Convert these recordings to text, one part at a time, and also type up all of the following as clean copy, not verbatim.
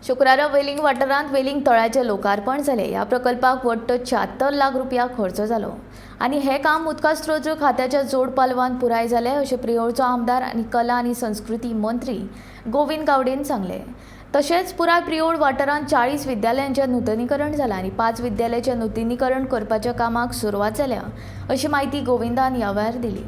शुक्रारा वेलिंग वाठारांत वेलिंग तळ्याचें लोकार्पण जालें. ह्या प्रकल्पाक वट्ट 76 लाख रुपया खर्च जालो आनी हें काम उदका स्रोत खात्याच्या जोड पालवान पुराय जालें अशें प्रियोळचो आमदार आनी कला आनी संस्कृती मंत्री गोविंद गावडेन सांगलें. तशेंच पुराय प्रियोळ वाठारांत 40 विद्यालयांचें नुतनीकरण जालां आनी 5 विद्यालयाचें नुतनीकरण करपाच्या कामाक सुरवात जाल्या अशी म्हायती गोविंदान ह्या वेळार दिली.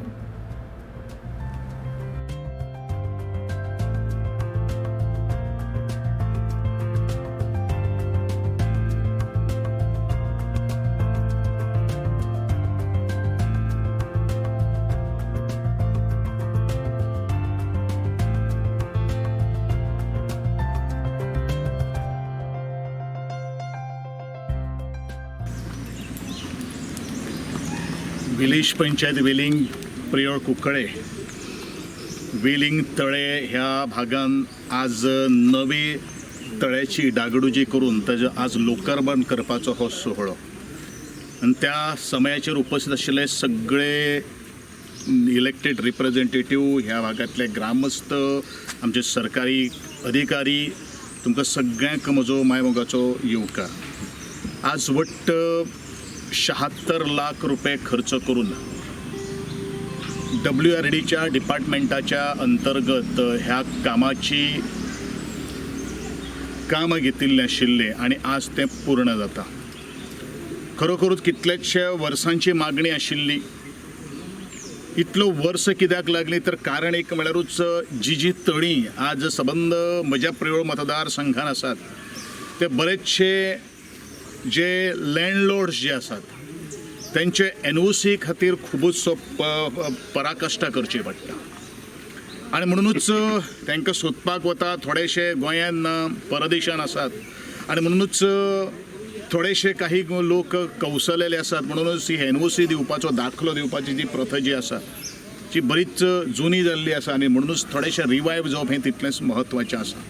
विलेज पंचायत वेलिंग प्रियोळ कुंकळे वेलिंग तळे ह्या भागान आज नवी तळ्याची डागडुजी करून ताजो आज लोकार्पण करपाचो हो सुवाळो आनी त्या समयाचेर उपस्थित आशिल्ले सगळे इलेक्टेड रिप्रेझेंटेटीव, ह्या भागांतले ग्रामस्थ, आमचे सरकारी अधिकारी, तुमकां सगळ्यांक म्हजो मायमोगाचो येवकार. आज वट्ट 76 लाख रुपये खर्च करून WRDच्या डिपार्टमेंटाच्या अंतर्गत ह्या कामाची कामां घेतिल्लें आशिल्लें आनी आज तें पूर्ण जाता. खरोखरूच कितलेशे वर्सांची मागणी आशिल्ली. इतलो वर्स कित्याक लागली तर कारण एक म्हळ्यारूच जी जी तळीं आज सबंद म्हज्या प्रियोळ मतदारसंघान आसात ते बरेचशे जे लँडलॉर्ड्स जे आसात तेंचे NOC खातीर खुबूच पराकश्टा करची पडटा आनी म्हणुनूच तांकां सोदपाक वता. थोडेशे गोंयान ना, परदेशान आसात आनी म्हणुनूच थोडेशे काही लोक कौसलेले आसात. म्हणुनूच ही NOC दिवपाचो दाखलो दिवपाची जी प्रथा जी आसा ती बरीच जुनी जाल्ली आसा आनी म्हणुनूच थोडेशें रिवायव जावप हें तितलेंच म्हत्वाचें आसा.